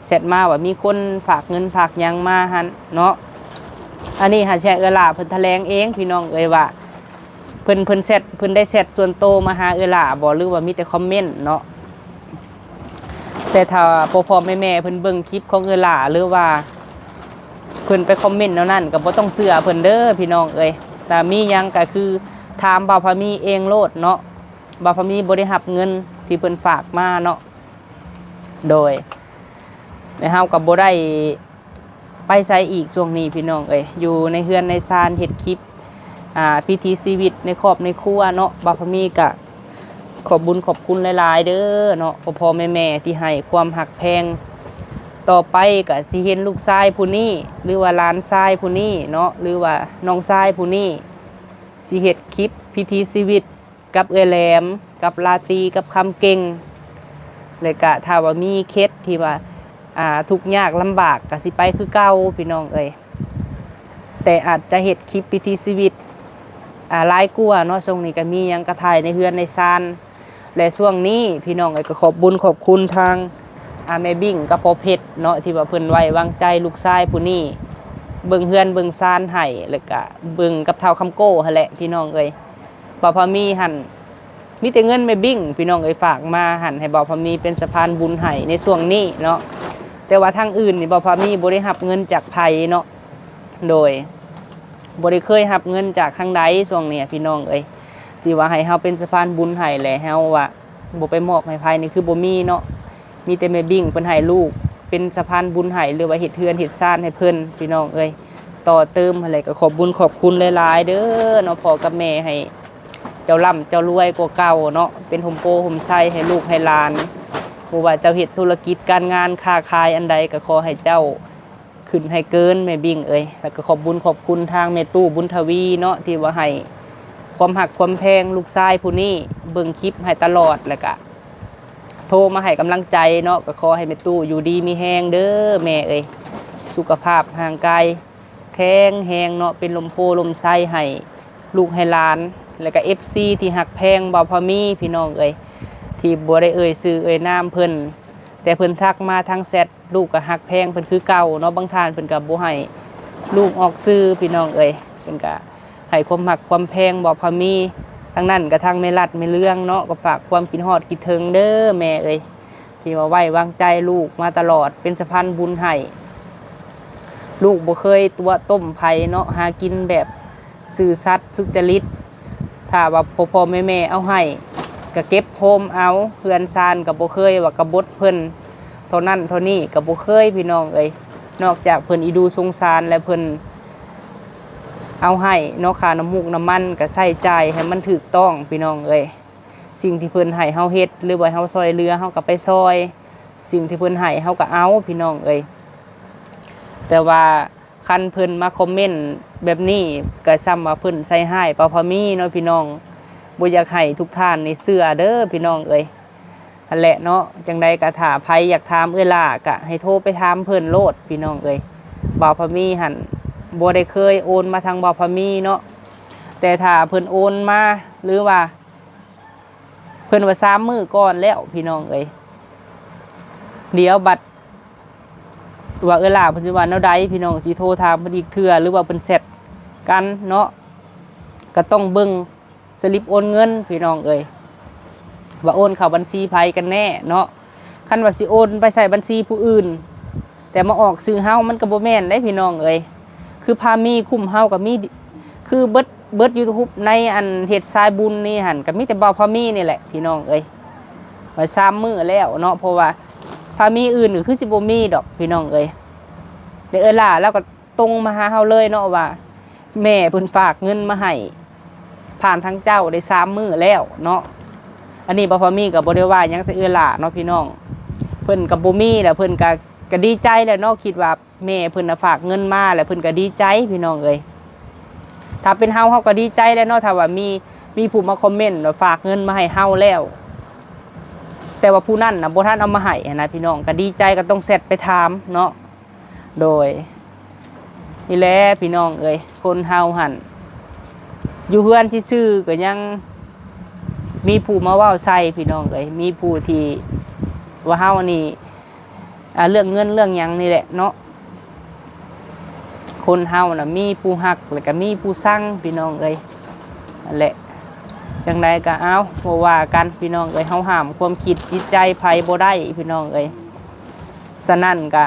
ແຊັດມາວ່າມີຄົນຝາກເງິນຝາກຫຍັງມາຫັ້ນເນາະ. ອັນນີ້ຫາແຊເອື້ອຍຫຼ້າເພິ່ນຖະແຫຼງເອງ ພີ່ນ້ອງເອີຍ ວ່າເພິ່ນ ເພິ່ນແຊັດ ເພິ່ນໄດ້ແຊັດສ່ວນໂຕມາຫາເອື້ອຍຫຼ້າບໍ່ ຫຼືວ່າມີແຕ່ຄອມເມັນເນາະ. ແຕ່ຖ້າພໍ່ໆແມ່ໆເພິ່ນເບິ່ງຄລິບຂອງເອື້ອຍຫຼ້າ ຫຼືວ່າເພິ່ນໄປຄອມເມັນແນວນັ້ນ ກໍບໍ່ຕ້ອງເຊື່ອເພິ່ນເດີ ພີ່ນ້ອງເອີຍ. ຖ້າມີຫຍັງກໍຄືຖາມບ່າວພາມີເອງໂລດເນາະ, ບ່າວພາມີບໍ່ໄດ້ຮັບເງິນທີ່ເພິ່ນຝາກມາເນາະ. ໂດຍ ແລະເຮົາກໍບໍ່ໄດ້ໄປໃສອີກຊ່ວງນີ້ ພີ່ນ້ອງເອີຍ, ຢູ່ໃນເຮືອນໃນຊານເຮັດຄລິບ ອ່າ ວິຖີຊີວິດໃນຄອບໃນຄົວເນາະ. ບ່າວພາມີກະຂອບບຸນຂອບຄຸນຫຼາຍໆເດີເນາະ ພໍ່ໆແມ່ໆທີ່ໃຫ້ຄວາມຮັກແພງ. ຕໍ່ໄປກະຊິເຫັນລູກຊາຍຜູ້ນີ້ ຫຼືວ່າຫຼານຊາຍຜູ້ນີ້ເນາະ ຫຼືວ່ານ້ອງຊາຍຜູ້ນີ້ ຊິເຮັດຄລິບວິຖີຊີວິດ ກັບເອື້ອຍແຫຼມ ກັບລາຕີ ກັບຄຳເກັ່ງ ແລະກະຖ້າວ່າມີເຂດທີ່ວ່າ ອ່າ ທຸກຍາກລຳບາກກະຊິໄປຄືເກົ່າ ພີ່ນ້ອງເອີຍ. ແຕ່ອາດຈະເຮັດຄລິບວິຖີຊີວິດ ອ່າ ຫຼາຍກວ່າເນາະ, ຊ່ວງນີ້ກະມີຫຍັງກະຖ່າຍໃນເຮືອນໃນຊານ. ແລະຊ່ວງນີ້ ພີ່ນ້ອງເອີຍ ກະຂອບບຸນຂອບຄຸນທາງ ອ່າ ແມ່ບິ້ງກັບພໍ່ເພັດເນາະ ທີ່ວ່າເພິ່ນໄວ້ວາງໃຈລູກຊາຍຜູ້ນີ້ ເບິ່ງເຮືອນເບິ່ງຊານໃຫ້ ແລະກະເບິ່ງກັບທ້າວຄຳໂກ້ຫັ້ນແຫຼະ ພີ່ນ້ອງເອີຍ. ບ່າວພາມີຫັ້ນ ມີແຕ່ເງິນແມ່ບິ້ງ ພີ່ນ້ອງເອີຍ ຝາກມາຫັ້ນ ໃຫ້ບ່າວພາມີເປັນສະພານບຸນໃຫ້ໃນຊ່ວງນີ້ເນາະ. ແຕ່ວ່າທາງອື່ນນີ້ ບ່າວພາມີບໍ່ໄດ້ຮັບເງິນຈາກໃຜເນາະ. ໂດຍ ບໍ່ໄດ້ເຄີຍຮັບເງິນຈາກທາງໃດຊ່ວງນີ້ ພີ່ນ້ອງເອີຍ, ທີ່ວ່າໃຫ້ເຮົາເປັນສະພານບຸນໃຫ້ ແລະເຮົາວ່າບໍ່ໄປມອບໃຫ້ໃຜນີ້ ຄືບໍ່ມີເນາະ. ມີແຕ່ແມ່ບິ້ງເພິ່ນໃຫ້ລູກເປັນສະພານບຸນໃຫ້ ຫຼືວ່າເຮັດເຮືອນເຮັດຊານໃຫ້ເພິ່ນ ພີ່ນ້ອງເອີຍ, ຕໍ່ເຕີມຫັ້ນແຫຼະ. ກໍຂອບບຸນຂອບຄຸນຫຼາຍໆເດີເນາະ ພໍ່ກັບແມ່, ໃຫ້ເຈົ້າລ່ຳເຈົ້າລວຍກວ່າເກົ່າເນາະ, ເປັນຮົ່ມໂພຮົ່ມໄຊໃຫ້ລູກໃຫ້ຫຼານ. ບໍ່ວ່າເຈົ້າເຮັດທຸລະກິດການງານຄ້າຂາຍອັນໃດ ກໍຂໍໃຫ້ເຈົ້າຂຶ້ນໃຫ້ເກີນ ແມ່ບິ້ງເອີຍ. ແລ້ວກໍຂອບບຸນຂອບຄຸນທາງແມ່ຕູ້ບຸນທະວີເນາະ ທີ່ວ່າໃຫ້ຄວາມຮັກຄວາມແພງລູກຊາຍຜູ້ນີ້ ເບິ່ງຄລິບໃຫ້ຕະຫຼອດ ແລ້ວກໍ ໂທມາໃຫ້ກຳລັງໃຈເນາະ. ກໍຂໍໃຫ້ແມ່ຕູ້ຢູ່ດີມີແຮງເດີແມ່ເອີຍ, ສຸຂະພາບຮ່າງກາຍແຂງແຮງເນາະ, ເປັນຮົ່ມໂພຮົ່ມໄຊໃຫ້ລູກໃຫ້ຫຼານ ແລ້ວກະເອັຟຊີທີ່ຮັກແພງບ່າວພາມີ ພີ່ນ້ອງເອີຍ, ທີ່ບໍ່ໄດ້ເອີ່ຍຊື່ເອີ່ຍນາມເພິ່ນ ແຕ່ເພິ່ນທັກມາທາງແຊັດ ລູກກໍຮັກແພງເພິ່ນຄືເກົ່າເນາະ. ບາງທ່ານເພິ່ນກໍບໍ່ໃຫ້ລູກອອກຊື່ ພີ່ນ້ອງເອີຍ, ເພິ່ນກໍໃຫ້ຄວາມຮັກຄວາມແພງບໍ່ພາມີ. ທາງນັ້ນກໍທາງແມ່ລັດແມ່ເລື່ອງເນາະ ກໍຝາກຄວາມຄິດຮອດຄິດເຖິງເດີແມ່ເອີຍ, ທີ່ວ່າໄວ້ວາງໃຈລູກມາຕະຫຼອດ ເປັນສະພານບຸນໃຫ້. ລູກບໍ່ເຄີຍຕົວະຕົ້ມໃຜເນາະ, ຫາກິນແບບ ຊື່ສັດສຸຈະລິດ. ຖ້າວ່າພໍ່ໆແມ່ໆເອົາໃຫ້ ກະເກັບໂຮມເອົາ, ເຮືອນຊານກະບໍ່ເຄີຍວ່າກະບົດເພິ່ນເທົ່ານັ້ນເທົ່ານີ້ ກະບໍ່ເຄີຍ ພີ່ນ້ອງເອີຍ. ນອກຈາກເພິ່ນອີດູສົງສານ ແລະເພິ່ນເອົາໃຫ້ເນາະ, ຄ່ານ້ຳມູກນ້ຳມັນກະໃຊ້ຈ່າຍໃຫ້ມັນຖືກຕ້ອງ ພີ່ນ້ອງເອີຍ. ສິ່ງທີ່ເພິ່ນໃຫ້ເຮົາເຮັດ ຫຼືວ່າເຮົາຊ່ອຍເຫຼືອ ເຮົາກະໄປຊ່ອຍ, ສິ່ງທີ່ເພິ່ນໃຫ້ເຮົາກະເອົາ ພີ່ນ້ອງເອີຍ. ແຕ່ວ່າ ຄັນເພິ່ນມາຄອມເມັນແບບນີ້ ກະສ່ຳວ່າເພິ່ນໃສ່ຮ້າຍປ້າພາມີເນາະພີ່ນ້ອງ. ບໍ່ຢາກໃຫ້ທຸກທ່ານນີ້ເຊື່ອເດີພີ່ນ້ອງເອີຍ. ຫັ້ນແຫຼະເນາະ, ຈັ່ງໃດກະຖ້າໃຜຢາກຖາມເອື້ອຍຫຼ້າ ກະໃຫ້ໂທໄປຖາມເພິ່ນໂລດພີ່ນ້ອງເອີຍ. ບ່າວພາມີຫັ້ນບໍ່ໄດ້ເຄີຍໂອນມາທາງບ່າວພາມີເນາະ, ແຕ່ຖ້າເພິ່ນໂອນມາ ຫຼືວ່າ ເພິ່ນວ່າສາມມື້ກ່ອນແລ້ວພີ່ນ້ອງເອີຍ. ດຽວບັດວ່າເອື້ອຍຫຼ້າເພິ່ນຊິວ່າແນວໃດພີ່ນ້ອງ, ຊິໂທຖາມເພິ່ນອີກເທື່ອ ຫຼືວ່າເພິ່ນແຊັດກັນເນາະ. ກະຕ້ອງເບິ່ງສະລິບໂອນເງິນພີ່ນ້ອງເອີຍ ວ່າໂອນເຂົ້າບັນຊີໃຜກັນແນ່ເນາະ. ຄັນວ່າຊິໂອນໄປໃສ່ບັນຊີຜູ້ອື່ນ ແຕ່ມາອອກຊື່ເຮົາ ມັນກໍບໍ່ແມ່ນເດ້ພີ່ນ້ອງເອີຍ. ຄືພາມີຄຸ້ມເຮົາກໍມີ ຄືເບິດ ເບິດຢູ່ທຸກໃນອັນເຮັດສາຍບຸນນີ້ຫັ້ນ ກໍມີແຕ່ບ່າວພາມີນີ້ແຫຼະພີ່ນ້ອງເອີຍ. ວ່າສາມມື້ແລ້ວເນາະ, ເພາະວ່າພາມີອື່ນກໍຄືຊິບໍ່ມີດອກພີ່ນ້ອງເອີຍ. ແຕ່ເອື້ອຍຫຼ້າລາວກໍ ຕົງມາຫາເຮົາເລີຍເນາະວ່າ ແມ່ເພິ່ນຝາກເງິນມາໃຫ້ຜ່ານທາງເຈົ້າໄດ້ສາມມື້ແລ້ວເນາະ. ອັນນີ້ບ່າວພາມີກໍບໍ່ໄດ້ວ່າຫຍັງໃສ່ເອື້ອຍຫຼ້າເນາະພີ່ນ້ອງ, ເພິ່ນກໍບໍ່ມີແລ້ວ ເພິ່ນກໍ ກໍດີໃຈແລ້ວເນາະ. ຄິດວ່າແມ່ເພິ່ນນະຝາກເງິນມາ ແລ້ວເພິ່ນກໍດີໃຈພີ່ນ້ອງເອີຍ. ຖ້າເປັນເຮົາ ເຮົາກໍດີໃຈແຫຼະເນາະ ຖ້າວ່າມີ ມີຜູ້ມາຄອມເມັນວ່າຝາກເງິນມາໃຫ້ເຮົາແລ້ວ ແຕ່ວ່າຜູ້ນັ້ນນະບໍ່ທັນເອົາມາໃຫ້ຫັ້ນນະພີ່ນ້ອງ ກໍດີໃຈ ກໍຕ້ອງແຊັດໄປຖາມເນາະ. ໂດຍ ນີ້ແຫຼະພີ່ນ້ອງເອີຍ ຄົນເຮົາຫັ້ນ ຢູ່ເຮືອນຊື່ໆ ກໍຍັງມີຜູ້ມາເວົ້າໃສ່ພີ່ນ້ອງເອີຍ ມີຜູ້ທີ່ວ່າເຮົານີ້ ອ່າ ເລື່ອງເງິນເລື່ອງຫຍັງນີ້ແຫຼະເນາະ. ຄົນເຮົານະມີຜູ້ຮັກ ແລ້ວກໍມີຜູ້ຊັງພີ່ນ້ອງເອີຍ ນັ້ນແຫຼະ. ຈັ່ງໃດກໍເອົາ ບໍ່ວ່າກັນພີ່ນ້ອງເອີຍ ເຮົາຫ້າມຄວາມຄິດຈິດໃຈໃຜບໍ່ໄດ້ພີ່ນ້ອງເອີຍ. ສະນັ້ນກໍ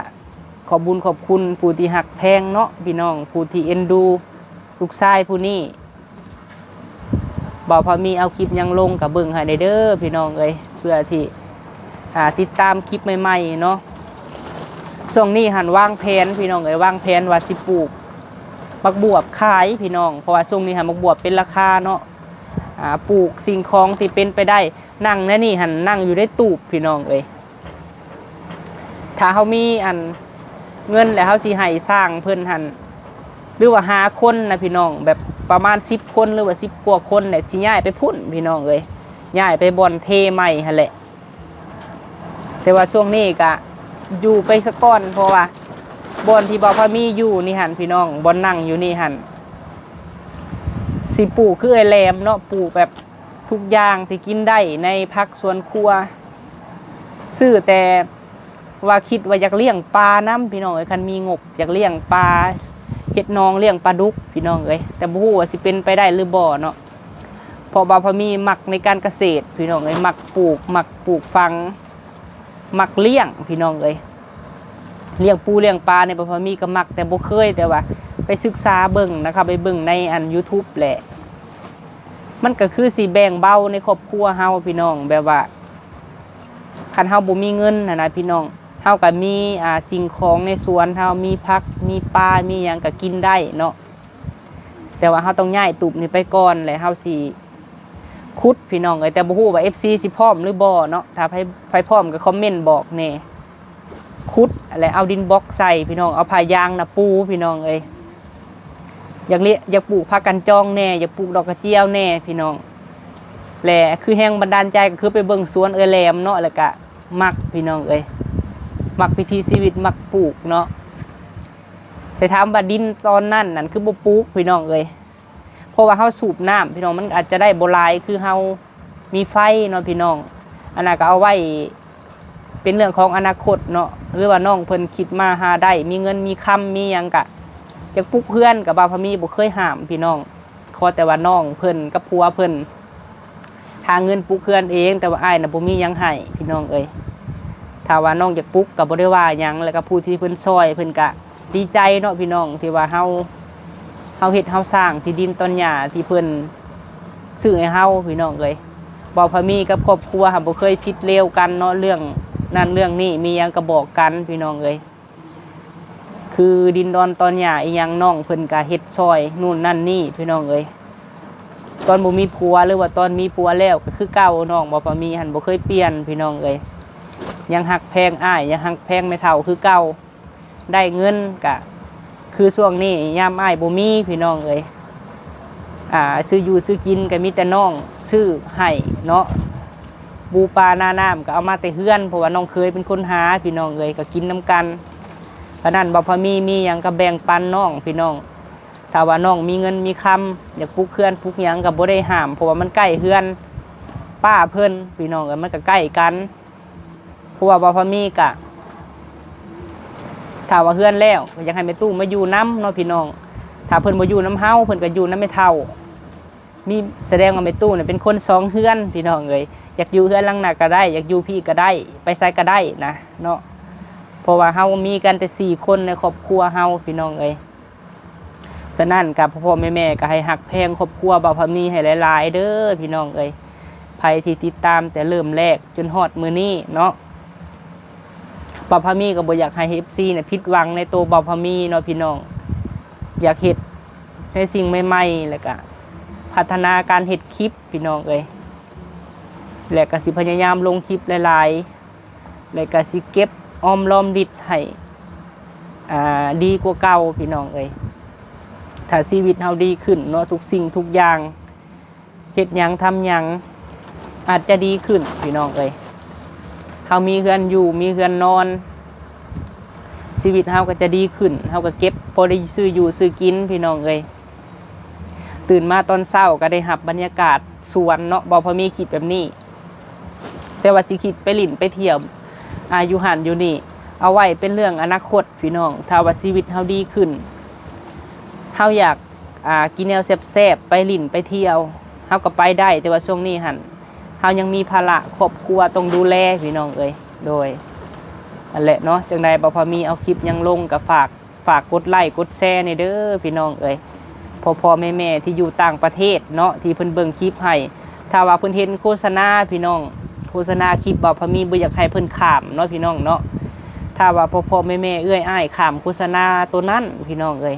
ຂອບບຸນຂອບຄຸນຜູ້ທີ່ຮັກແພງເນາະພີ່ນ້ອງ ຜູ້ທີ່ເອັນດູລູກຊາຍຜູ້ນີ້. ບ່າວພາມີເອົາຄລິບຫຍັງລົງກໍເບິ່ງໃຫ້ແດ່ເດີພີ່ນ້ອງເອີຍ ເພື່ອທີ່ ອ່າ ຕິດຕາມຄລິບໃໝ່ໆເນາະ. ຊ່ວງນີ້ຫັ້ນວາງແຜນພີ່ນ້ອງເອີຍ ວາງແຜນວ່າຊິປູກໝາກບວບຂາຍພີ່ນ້ອງ ເພາະວ່າຊ່ວງນີ້ຫັ້ນໝາກບວບເປັນລາຄາເນາະ. ອ່າ ປູກສິ່ງຂອງທີ່ເປັນໄປໄດ້ ນັ່ງໃນນີ້ຫັ້ນ ນັ່ງຢູ່ໃນຕູບພີ່ນ້ອງເອີຍ. ຖ້າເຮົາມີອັນເງິນແລ້ວ ເຮົາຊິໃຫ້ຊ່າງເພິ່ນຫັ້ນ ຫຼືວ່າຫ້າຄົນນະພີ່ນ້ອງ ແບບປະມານສິບຄົນ ຫຼືວ່າສິບກວ່າຄົນແຫຼະ ຊິຍ້າຍໄປພຸ້ນພີ່ນ້ອງເອີຍ ຍ້າຍໄປບ່ອນເທໃໝ່ຫັ້ນແຫຼະ. ແຕ່ວ່າຊ່ວງນີ້ກະຢູ່ໄປສະກ່ອນ ເພາະວ່າບ່ອນທີ່ບ່າວພາມີຢູ່ນີ້ຫັ້ນພີ່ນ້ອງ ບ່ອນນັ່ງຢູ່ນີ້ຫັ້ນ ຊິປູກຄືອ້າຍແຫຼມເນາະ ປູກແບບ ທຸກຢ່າງທີ່ກິນໄດ້ໃນຜັກສວນຄົວ ຊື້ແຕ່ວ່າຄິດວ່າຢາກລ້ຽງປານຳພີ່ນ້ອງເອີຍ ຄັນມີງົບຢາກລ້ຽງປາ ເຮັດໜອງລ້ຽງປາດຸກພີ່ນ້ອງເອີຍ ແຕ່ບໍ່ຮູ້ວ່າຊິເປັນໄປໄດ້ຫຼືບໍ່ເນາະ. ເພາະວ່າພາມີມັກໃນການກະເສດພີ່ນ້ອງເອີຍ ມັກປູກ ມັກປູກຝັງ ມັກລ້ຽງພີ່ນ້ອງເອີຍ. ລ້ຽງປູລ້ຽງປານີ້ ບ່າວພາມີກໍມັກແຕ່ບໍ່ເຄີຍ ແຕ່ວ່າໄປສຶກສາເບິ່ງນະ ເຂົ້າໄປເບິ່ງໃນອັນຢູທູບແຫຼະ ມັນກໍຄືຊິແບ່ງເບົາໃນຄອບຄົວເຮົາພີ່ນ້ອງ ແບບວ່າຄັນເຮົາບໍ່ມີເງິນຫັ້ນນະພີ່ນ້ອງ ເຮົາກໍມີ ອ່າ ສິ່ງຂອງໃນສວນເຮົາ ມີຜັກ ມີປາ ມີຫຍັງກໍກິນໄດ້ເນາະ. ແຕ່ວ່າເຮົາຕ້ອງຍ້າຍຕູບນີ້ໄປກ່ອນ ແລ້ວເຮົາຊິຂຸດພີ່ນ້ອງເອີຍ ແຕ່ບໍ່ຮູ້ວ່າເອັຟຊີຊິພ້ອມຫຼືບໍ່ເນາະ ຖ້າໃຜ ໃຜພ້ອມກໍຄອມເມັນບອກແດ່. ຂຸດແລ້ວເອົາດິນບລັອກໃສ່ພີ່ນ້ອງ ເອົາຜ້າຢາງນະປູພີ່ນ້ອງເອີຍ. ຢາກເລ- ຢາກປູກຜັກກັນຈອງແດ່ ຢາກປູກດອກກະຈຽວແດ່ພີ່ນ້ອງ ແລະ ຄືແຮງບັນດານໃຈກໍຄືໄປເບິ່ງສວນເອື້ອຍແຫຼມເນາະ ແລ້ວກະມັກພີ່ນ້ອງເອີຍ ມັກວິຖີຊີວິດ ມັກປູກເນາະ. ແຕ່ຖາມວ່າດິນຕອນນັ້ນນັ້ນຄືບໍ່ປູກພີ່ນ້ອງເອີຍ ເພາະວ່າເຮົາສູບນ້ຳພີ່ນ້ອງ ມັນອາດຈະໄດ້ບໍ່ຫຼາຍຄືເຮົາມີໄຟເນາະພີ່ນ້ອງ. ອັນນັ້ນກໍເອົາໄວ້ເປັນເລື່ອງຂອງອະນາຄົດເນາະ ຫຼືວ່ານ້ອງເພິ່ນຄິດມາຫາໄດ້ ມີເງິນມີຄຳມີຫຍັງ ກະຢາກປຸກເຮືອນ ກະບ່າວພາມີບໍ່ເຄີຍຫ້າມພີ່ນ້ອງ ຂໍແຕ່ວ່ານ້ອງເພິ່ນກັບຜົວເພິ່ນ ຫາເງິນປຸກເຮືອນເອງ ແຕ່ວ່າອ້າຍນະບໍ່ມີຫຍັງໃຫ້ພີ່ນ້ອງເອີຍ. ຖ້າວ່ານ້ອງຢາກປຸກກໍບໍ່ໄດ້ວ່າຫຍັງ ແລ້ວກໍຜູ້ທີ່ເພິ່ນຊ່ອຍເພິ່ນກະດີໃຈເນາະພີ່ນ້ອງ ທີ່ວ່າເຮົາ ເຮົາເຮັດເຮົາສ້າງທີ່ດິນຕອນຫຍ້າທີ່ເພິ່ນຊື້ໃຫ້ເຮົາພີ່ນ້ອງເອີຍ. ບ່າວພາມີກັບຄອບຄົວຫາບໍ່ເຄີຍຜິດເລວກັນເນາະ ເລື່ອງນັ້ນເລື່ອງນີ້ ມີຫຍັງກໍບອກກັນພີ່ນ້ອງເອີຍ. ຄືດິນດອນຕອນຫຍ້າອີ່ຫຍັງ ນ້ອງເພິ່ນກະເຮັດຊ່ອຍນູ້ນນັ້ນນີ້ພີ່ນ້ອງເອີຍ. ຕອນບໍ່ມີຜົວ ຫຼືວ່າຕອນມີຜົວແລ້ວກໍຄືເກົ່າ ນ້ອງບ່າວພາມີຫັ້ນບໍ່ເຄີຍປ່ຽນພີ່ນ້ອງເອີຍ ຍັງຮັກແພງອ້າຍ ຍັງຮັກແພງແມ່ເຖົ້າຄືເກົ່າ. ໄດ້ເງິນກະຄືຊ່ວງນີ້ຍາມອ້າຍບໍ່ມີພີ່ນ້ອງເອີຍ ອ່າ ຊື້ຢູ່ຊື້ກິນກໍມີແຕ່ນ້ອງຊື້ໃຫ້ເນາະ. ປູປານານ້ຳກໍເອົາມາແຕ່ເຮືອນ ເພາະວ່ານ້ອງເຂີຍເປັນຄົນຫາພີ່ນ້ອງເອີຍ ກໍກິນນຳກັນ. ປານນັ້ນບ່າວພາມີມີຫຍັງກໍແບ່ງປັນນ້ອງພີ່ນ້ອງ. ຖ້າວ່ານ້ອງມີເງິນມີຄຳ ຢາກປຸກເຮືອນປຸກຫຍັງກໍບໍ່ໄດ້ຫ້າມ ເພາະວ່າມັນໃກ້ເຮືອນປ້າເພິ່ນພີ່ນ້ອງເອີຍ ມັນກໍໃກ້ກັນ. ເພາະວ່າບ່າວພາມີກະ ຖ້າວ່າເຮືອນແລ້ວກໍຢາກໃຫ້ແມ່ຕູ້ມາຢູ່ນຳເນາະພີ່ນ້ອງ. ຖ້າເພິ່ນບໍ່ຢູ່ນຳເຮົາ ເພິ່ນກໍຢູ່ນຳແມ່ເຖົ້າ. ມີ ສະແດງວ່າແມ່ຕູ້ນີ້ເປັນຄົນສອງເຮືອນພີ່ນ້ອງເອີຍ ຢາກຢູ່ເຮືອນຫຼັງໜ້າກໍໄດ້ ຢາກຢູ່ພີ້ກໍໄດ້ ໄປໃສກໍໄດ້ນະເນາະ. ເພາະວ່າເຮົາມີກັນແຕ່ສີ່ຄົນໃນຄອບຄົວເຮົາພີ່ນ້ອງເອີຍ. ສະນັ້ນກໍພໍ່ໆແມ່ໆກໍໃຫ້ຮັກແພງຄອບຄົວບ່າວພາມີໃຫ້ຫຼາຍໆເດີພີ່ນ້ອງເອີຍ. ໃຜທີ່ຕິດຕາມແຕ່ເລີ່ມແລກຈົນຮອດມື້ນີ້ເນາະ ບ່າວພາມີກໍບໍ່ຢາກໃຫ້ເອັບຊີນະຜິດຫວັງໃນໂຕບ່າວພາມີເນາະພີ່ນ້ອງ. ຢາກເຮັດໃນສິ່ງໃໝ່ໆ ແລ້ວກະພັດທະນາການເຮັດຄລິບພີ່ນ້ອງເອີຍ ແລະກະຊິພະຍາຍາມລົງຄລິບຫຼາຍໆ ແລະກະຊິເກັບອອມລອມລິດໃຫ້ ອ່າ ດີກວ່າເກົ່າພີ່ນ້ອງເອີຍ. ຖ້າຊີວິດເຮົາດີຂຶ້ນເນາະ ທຸກສິ່ງທຸກຢ່າງ ເຮັດຫຍັງທຳຫຍັງອາດຈະດີຂຶ້ນພີ່ນ້ອງເອີຍ. ເຮົາມີເຮືອນຢູ່ ມີເຮືອນນອນ ຊີວິດເຮົາກໍຈະດີຂຶ້ນ ເຮົາກໍເກັບພໍໄດ້ຊື້ຢູ່ຊື້ກິນພີ່ນ້ອງເອີຍ. ຕື່ນມາຕອນເຊົ້າກໍໄດ້ຮັບບັນຍາກາດສວນເນາະ ບໍ່ພໍມີຄິດແບບນີ້ ແຕ່ວ່າຊິຄິດໄປຫຼິ້ນໄປທ່ຽວ ອາ ຢູ່ຫັ້ນຢູ່ນີ້ ເອົາໄວ້ເປັນເລື່ອງອະນາຄົດພີ່ນ້ອງ. ຖ້າວ່າຊີວິດເຮົາດີຂຶ້ນ ເຮົາຢາກ ອາ ກິນແນວແຊບໆ ໄປຫຼິ້ນໄປທ່ຽວ ເຮົາກໍໄປໄດ້ ແຕ່ວ່າຊ່ວງນີ້ຫັ້ນ ເຮົາຍັງມີພາລະຄອບຄົວຕ້ອງດູແລພີ່ນ້ອງເອີຍ. ໂດຍ ນັ້ນແຫຼະເນາະ ຈັ່ງໃດບໍ່ພໍມີເອົາຄລິບຫຍັງລົງກໍຝາກ ຝາກກົດໄລກົດແຊແດ່ເດີພີ່ນ້ອງເອີຍ ພໍ່ໆແມ່ໆທີ່ຢູ່ຕ່າງປະເທດເນາະ ທີ່ເພິ່ນເບິ່ງຄລິບໃຫ້. ຖ້າວ່າເພິ່ນເຫັນໂຄສະນາພີ່ນ້ອງ ໂຄສະນາຄລິບບ່າວພາມີ ບໍ່ຢາກໃຫ້ເພິ່ນຂ້າມເນາະພີ່ນ້ອງເນາະ. ຖ້າວ່າພໍ່ໆແມ່ໆເອື້ອຍອ້າຍຂ້າມໂຄສະນາໂຕນັ້ນພີ່ນ້ອງເອີຍ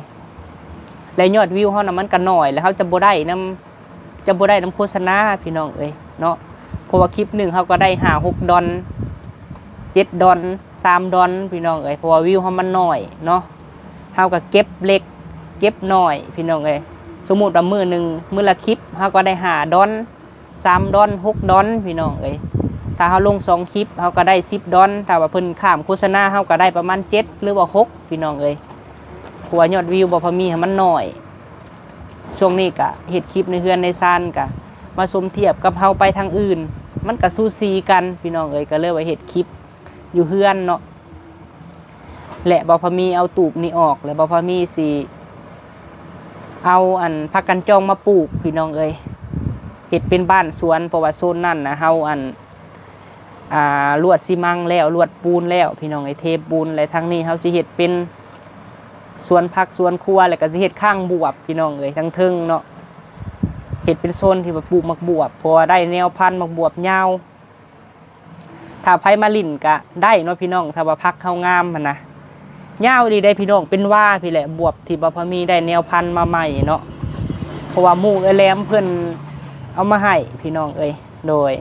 ແລະຍອດວິວເຮົານະມັນກໍໜ້ອຍ ແລະເຮົາຈະບໍ່ໄດ້ນຳ ຈະບໍ່ໄດ້ນຳໂຄສະນາພີ່ນ້ອງເອີຍເນາະ. ເພາະວ່າຄລິບໜຶ່ງເຮົາກໍໄດ້ຫ້າຫົກດອນ ເຈັດດອນ ສາມດອນພີ່ນ້ອງເອີຍ ເພາະວ່າວິວເຮົາມັນໜ້ອຍເນາະ. ເຮົາກໍເກັບເລັກເກັບໜ້ອຍພີ່ນ້ອງເອີຍ. ສົມມຸດວ່າມື້ໜຶ່ງ ມື້ລະຄລິບ ເຮົາກໍໄດ້ຫ້າດອນ ສາມດອນ ຫົກດອນພີ່ນ້ອງເອີຍ. ຖ້າເຮົາລົງສອງຄລິບ ເຮົາກໍໄດ້ສິບດອນ. ຖ້າວ່າເພິ່ນຂ້າມໂຄສະນາ ເຮົາກໍໄດ້ປະມານເຈັດ ຫຼືວ່າຫົກພີ່ນ້ອງເອີຍ ເພາະວ່າຍອດວິວບໍ່ພໍມີ ໃຫ້ມັນໜ້ອຍ. ຊ່ວງນີ້ກະເຮັດຄລິບໃນເຮືອນໃນຊານ ກະມາສົມທຽບກັບເຮົາໄປທາງອື່ນ ມັນກະສູສີກັນພີ່ນ້ອງເອີຍ. ກະເລີຍວ່າເຮັດຄລິບຢູ່ເຮືອນເນາະ ແລະ ບ່າວພາມີເອົາຕູບນີ້ອອກ ແລະ ບ່າວພາມີຊິເອົາອັນຜັກກັນຈອງມາປູກພີ່ນ້ອງເອີຍ ເຮັດເປັນບ້ານສວນ. ເພາະວ່າໂຊນນັ້ນນະ ເຮົາອັນ ອ່າ ລວດຊີມັງແລ້ວ ລວດປູນແລ້ວພີ່ນ້ອງເອີຍ ເທປູນ. ແລະ ທາງນີ້ເຮົາຊິເຮັດເປັນສວນຜັກສວນຄົວ ແລ້ວກໍຊິເຮັດຂ້າງບວບພີ່ນ້ອງເອີຍ ທາງເທິງເນາະ ເຮັດເປັນໂຊນທີ່ວ່າປູກໝາກບວບ ເພາະວ່າໄດ້ແນວພັນໝາກບວບຍາວ. ຖ້າໃຜມາຫຼິ້ນກໍໄດ້ເນາະພີ່ນ້ອງ ຖ້າວ່າຜັກເຮົາງາມຫັ້ນນະ. ຍາວອີ່ຫຼີເດ້ພີ່ນ້ອງ ເປັນວາພີ້ແຫຼະ ບວບທີ່ບ່າວພາມີໄດ້ແນວພັນມາໃໝ່ເນາະ ເພາະວ່າໝູ່ເອື້ອຍແຫຼມເພິ່ນເອົາມາໃຫ້ພີ່ນ້ອງເອີຍ. ໂດຍ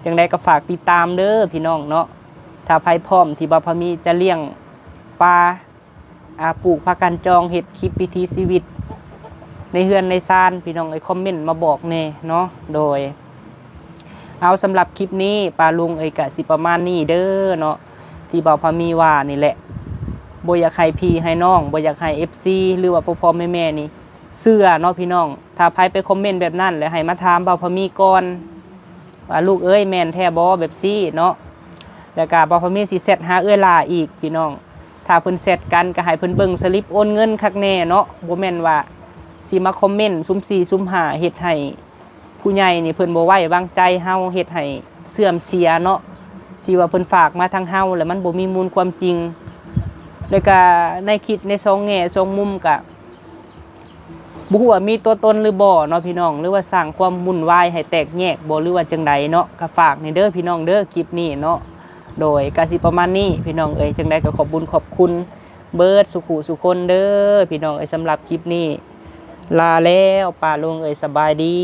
ຈັ່ງໃດກໍຝາກຕິດຕາມເດີພີ່ນ້ອງເນາະ. ຖ້າໃຜພ້ອມທີ່ບ່າວພາມີຈະລ້ຽງປາ ອາ ປູກຜັກກັນຈອງ ເຮັດຄລິບວິຖີຊີວິດໃນເຮືອນໃນຊານ ພີ່ນ້ອງເອີຍ ຄອມເມັນມາບອກແດ່ເນາະ. ໂດຍ ເອົາ ສຳລັບຄລິບນີ້ ປ້າລຸງເອີຍ ກະຊິປະມານນີ້ເດີເນາະ ທີ່ບ່າວພາມີວ່ານີ້ແຫຼະ. ບໍ່ຢາກໃຫ້ພີ່ໃຫ້ນ້ອງ ບໍ່ຢາກໃຫ້ເອັຟຊີ ຫຼືວ່າພໍ່ໆແມ່ໆນີ້ເຊື່ອເນາະພີ່ນ້ອງ. ຖ້າໃຜໄປຄອມເມັນແບບນັ້ນ ແລ້ວໃຫ້ມາຖາມບ່າວພາມີກ່ອນ ວ່າ ລູກເອີຍ ແມ່ນແທ້ບໍ່ ແບບຊີ້ເນາະ. ແລ້ວກະບ່າວພາມີຊິແຊັດຫາເອື້ອຍຫຼ້າອີກພີ່ນ້ອງ. ຖ້າເພິ່ນແຊັດກັນ ກະໃຫ້ເພິ່ນເບິ່ງສະລິບໂອນເງິນຄັກແນ່ເນາະ. ບໍ່ແມ່ນວ່າຊິມາຄອມເມັນສຸ່ມສີ່ສຸ່ມຫ້າ ເຮັດໃຫ້ຜູ້ໃຫຍ່ນີ້ເພິ່ນບໍ່ໄວ້ວາງໃຈເຮົາ ເຮັດໃຫ້ເສື່ອມເສຍເນາະ ທີ່ວ່າເພິ່ນຝາກມາທາງເຮົາ ແລ້ວມັນບໍ່ມີມູນຄວາມຈິງ. ແລ້ວກະໃນຄິດໃນສອງແງ່ສອງມຸມ ກະ ບໍ່ຮູ້ວ່າມີຕົວຕົນຫຼືບໍ່ເນາະພີ່ນ້ອງ ຫຼືວ່າສ້າງຄວາມວຸ່ນວາຍໃຫ້ແຕກແຍກບໍ່ ຫຼືວ່າຈັ່ງໃດເນາະ. ກະຝາກແດ່ເດີພີ່ນ້ອງເດີ ຄລິບນີ້ເນາະ. ໂດຍ ກະຊິປະມານນີ້ພີ່ນ້ອງເອີຍ. ຈັ່ງໃດກໍຂອບບຸນຂອບຄຸນເບິດສູ່ຜູ້ສູ່ຄົນເດີພີ່ນ້ອງເອີຍ. ສຳລັບຄລິບນີ້ລາແລ້ວ ປ້າລຸງເອີຍ ສະບາຍດີ.